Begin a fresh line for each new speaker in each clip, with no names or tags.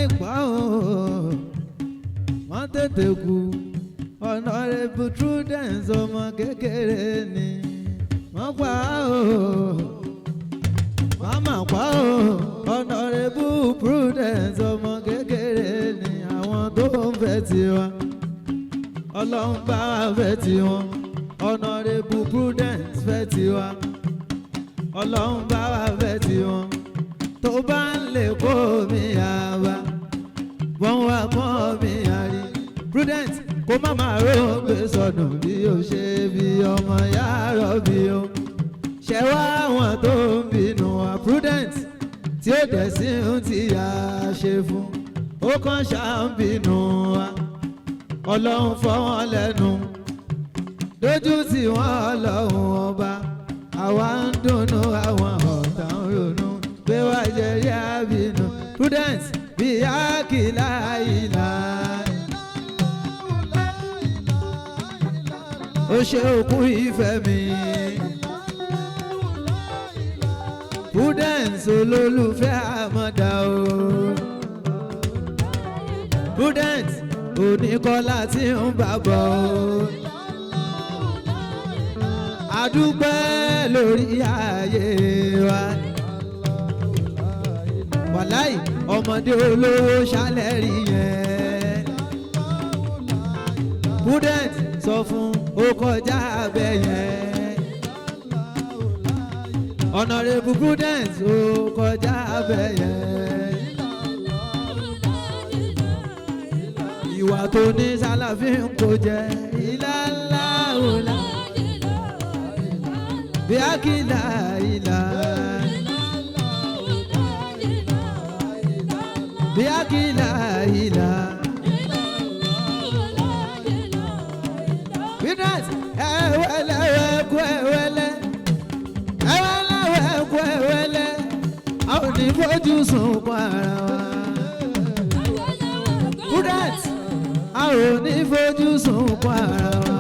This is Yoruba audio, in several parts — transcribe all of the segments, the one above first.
ìpá o, wọ́n tètè kú. Honorable Prudence, ọmọ kékeré ni wọ́n pa o, màmá pa o. Honorable Prudence, ọmọ kékeré ni. Àwọn tó ń fẹ́ tiwa, Ọlọ́run bá wa fẹ́ tiwọn. Honorable Prudence fẹ́ tiwa, Ọlọ́run bá wa fẹ́ tiwọn. Tó bá ń lè kó mi àbá, wọ́n wá kọ́ mi àrí. Prudence, kó má máa rógbé sọnù bí ó ṣe bí ọmọ yàrá bí ó ṣe wá. Àwọn tó ń bínú wa, Prudence, tí ó dẹ̀ sí ń ti yà ṣe fún, ó kàn ṣáà ń bínú wa. Ọlọ́run fọ́ wọn lẹ́nu, lójú tí wọ́n. Ọlọ́run ọba, àwa ń dunnú, àwọn ọ̀tá ń ronú pé wá jẹrí àbínú. Prudence bí àkìlá ìlà, ó ṣe òkú ìfẹ́ mi. Prudence olólùfẹ́ àmọ́dá o. Prudence oníkọ́lá tí ń bá bọ̀ o. Àdúpẹ́ lórí ayé wa. Wàláì, ọmọdé olówó ṣálẹ̀ rí yẹn. Prudence, sọ fún ó kọjá abẹ yẹn. Honorable Prudence, ó kọjá abẹ yẹn. Ìwà tó ní sálàfin kò jẹ ìlà ńlá òlà bí akílà ìlà bí akílà ìlà. Prudence, ẹwẹlẹ kú, ẹwẹlẹ ẹwẹlẹ kú ẹwẹlẹ, a ò ní fojú sunkún ara wa. Prudence, a ò ní fojú sunkún ara wa.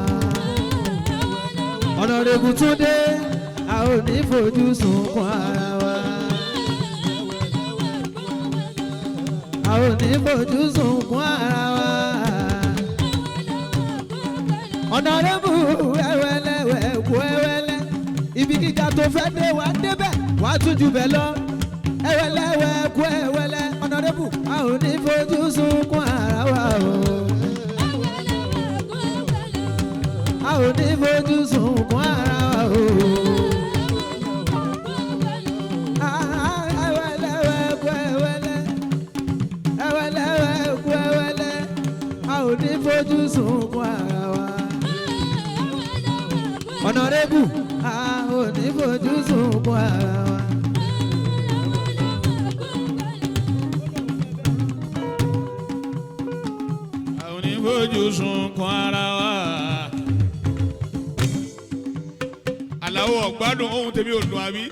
Honorable Túndé, a ò ní fojú sunkún ara wa. A ò ní fojú sunkún ara wa. Honorable, ẹwẹlẹwẹ kú ẹwẹlẹ, ibi gíga tó fẹ́ dé, wá débẹ̀, wá tún jù bẹ́ẹ̀ lọ. Ẹwẹlẹwẹ kú ẹwẹlẹ. Honorable, a ò ní fojú sunkún ara wa o. A ò ní fojú sunkún ara wa o. Ẹwẹlẹwẹ kú ẹwẹlẹ, ẹwẹlẹwẹ kú ẹwẹlẹ, a ò ní fojú sunkún ara wa. Honorable, a ò ní fojú sunkún ara wa.
Àwọn onífojú sunkún ara wa. Àlàó ọ̀gbádùn ohun tèmi ò dùn àbí.